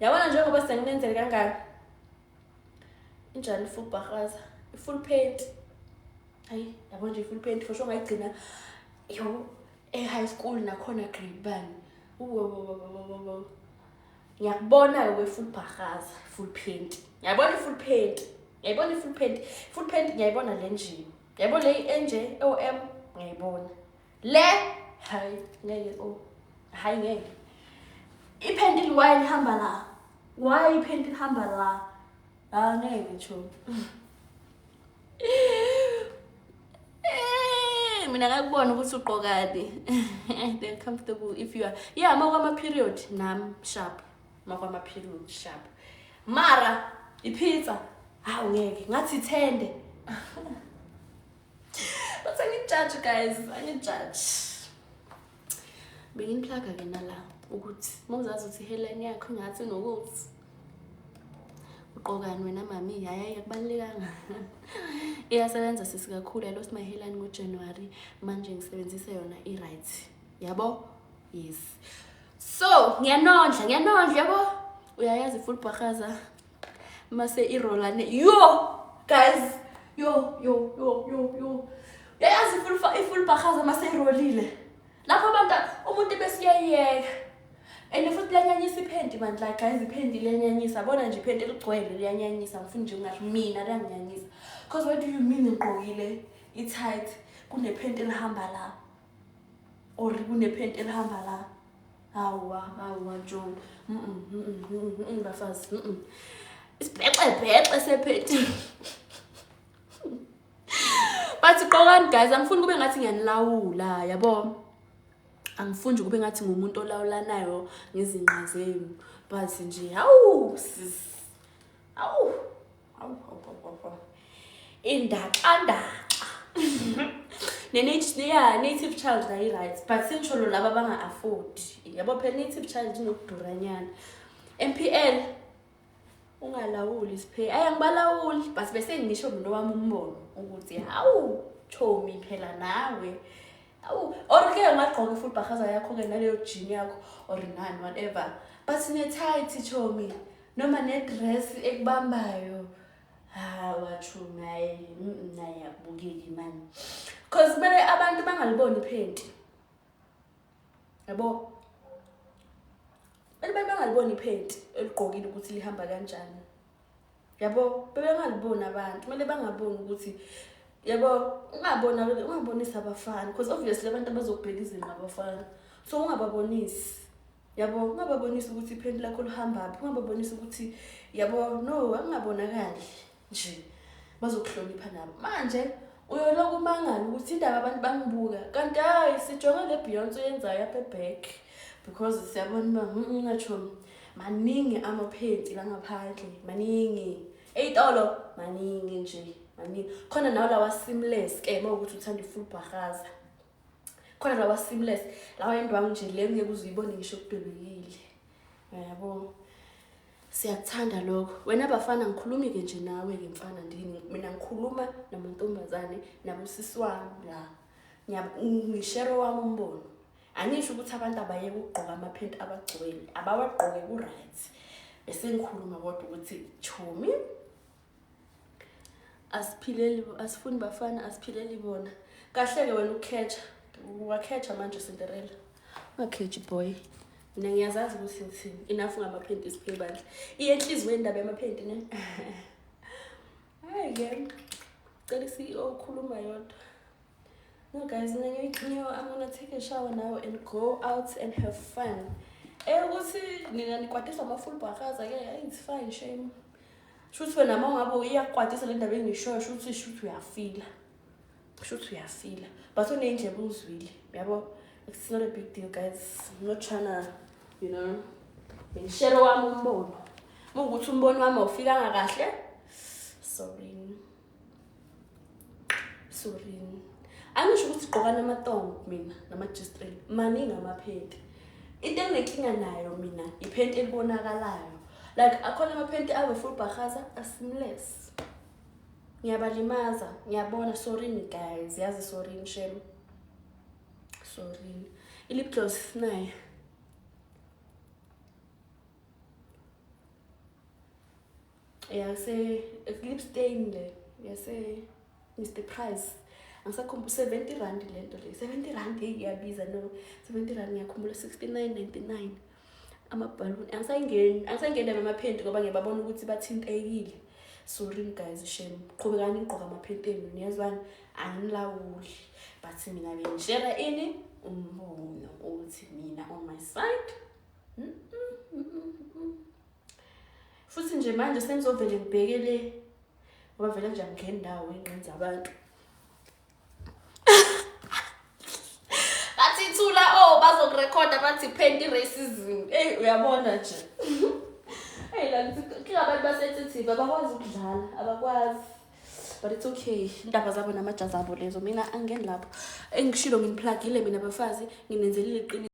Yabona njengoba senginenzele kangaka. Injani full bhakraza? I-full paint. Hayi, yabo nje i-full paint for sure ngayigcina yo e-high school nakhona grade bani. Ngiyakubona-ke kwe-full bhakraza, full paint. Ngiyabona i-full paint. Ngiyayibona i-full paint. Full paint ngiyayibona le nje. Yabo le enje OM ngiyayibona. Le hayi ngeke o. Hayi ngeke. Iphenti why lihamba la? Why iphenti lihamba la? Ah ngeke cho. Eh, mina ngakubona ukuthi ugqokani. They're comfortable if you are. Yeah, makwama period nam sharp. Makwama period sharp. Mara ipizza hawu ngeke ngathi ithende. But angijaji guys, angijaji. Benginiplaga ke nala ukuthi mawuzazi ukuthi hairline yakho ingathi nokuthi uqokani wena mami hayi hayi akubalulekanga. Iyasebenza sisi kakhulu. I lost my hairline ngoJanuary manje ngisebenzisa yona i-right. Yabo? Yes. So, ngiyanondla, ngiyanondla yabo. Uyayazi full bhahaza mase irolane. Yo, guys. Yo, yo, yo, yo, yo. Uyayazi i-full bhahaza mase irolile. Lapho abantu umuntu besiyayeka. And futhi liyanyanyisa iphenti bandla guys, iphenti liyanyanyisa. Bona nje iphenti eligcwele liyanyanyisa. Ngifuna nje ungasho mina liyanginyanyisa. Because what do you mean ngigqokile i-tight kunephenti elihamba la? Or kunephenti elihamba la? Hawa, hawa Joe. Bafazi. Isibhexebhexe sephenti. But qokani guys, angifuni kube ngathi ngiyanilawula, yabo. Angifuni nje kube ngathi ngumuntu olawulanayo ngezinqa zenu. But nje hawu sis. Hawu. Hawu hawu hawu. Indaxa ndaxa. Ne yeah, native child nayo right, but sengisho lo laba abanga-afford. Yabo phela native child inokuduranyana. MPL ungalawuli siphe. Ayi angibalawuli, but bese ngisho mina wami umbono ukuthi hawu chomi phela nawe. Hawu or ke ungagqoka i-full bhahaza yakho ke naleyo jean yakho or nani whatever. But ne-tight chomi noma ne-dress ekubambayo. Hawa chomi hayi naye akubukeki man. Cause kumele abantu bangaliboni iphenti. Yabo? Kumele bangaliboni iphenti eligqokile ukuthi lihamba kanjani. Yabo, bebengaliboni abantu. Kumele bangaboni ukuthi yabo ungabona ungabonisi abafana because obviously abantu abazokubheka izinqa abafana. So ungababonisi. Yabo, ungababonisi ukuthi iphenti lakho lihamba phi, ungababonisi ukuthi yabo no akungabonakali nje. Bazokuhlonipha nabo. Manje uyoloku umangala ukuthi indaba abantu bangibuka kanti hayi sijonge le Beyonce oyenzayo apha eback because siyabona uba ngatsho maningi amaphenti la ngaphandle maningi ey'tolo maningi nje maningi khona nawo lawa seamless ke uma ukuthi uthanda i-full bhahaza khona lawa seamless lawa indwangu nje le ngeke uze uyibone ngisho kudwebekile yabo. Siyakuthanda lokho wena bafana ngikhulumi-ke nje nawe-ke mfana ndini mina ngikhuluma namantombazane nabosisi wami la ngishere wami umbono. Angisho ukuthi abantu abayeke ukugqoka amaphenti abagcwele abawagqoke ku-right bese ngikhuluma kodwa ukuthi chomi asiphileli asifuni bafana asiphileli bona kahle-ke wena ukukhetha wakhetha manje Cinderella ungakhethi boy. Mina ngiyazazi ukuthi ngithini enough ngamaphenti isiphe bandla iye enhliziyweni indaba yamaphenti ne. Hayi-ke cela i-CEO ukhuluma yodwa. No guys, I'm gonna take a shower now and go out and have fun. Ukuthi nina nikwatiswa ama-full bhakaza ke, it's fine shame. Shuthi wena uma ngabe iyakukwatisa le ndaba engishoyo shuthi shuthi uyafila. Shuthi uyafila. But uneyindlebe uzwile, yabo? It's not a big deal guys. I'm not trying to, you know, ngishare wami umbono. Uma ukuthi umbono wami awufikanga kahle, sorry. Sorry. Angisho ukuthi gqoka namathong mina nama-G-string. Maningi amaphenti. Into enginenkinga nayo mina iphenti elibonakalayo. Like akhona amaphenti awe full bhahaza a-seamless. Ngiyabalimaza, ngiyabona sorry guys, yazi sorry shame. Sorry. I-lip gloss nayo. Yase lip stain le yase Mr Price. Angisakhumbuli, R70 lento le. R70 iyabiza, no, R70, ngiyakhumbula 69.99 amabhaluni. Angisayingeni amaphenti ngoba ngiyababona ukuthi bathintekile. Sorry guys, shame. Qhubekani nigqoke amaphenti enu, niyezwana, angilawuli. But mina bengishare ini umbono ukuthi mina on my side. Futhi nje manje sengizovele ngibhekele ngoba vele nje angingeni ndawo ey'nqeni zabantu. Bathi thula, oh, bazokurekhoda, bathi phenti racism. Eyi, uyabona nje. Eyi, la ngithi abantu basensitive, abakwazi ukudlala, abakwazi. But it's okay. Indaba zabo namajazi abo lezo. Mina angingeni lapho. Engishilo, nginiplugile mina bafazi, nginenzelile iqiniso.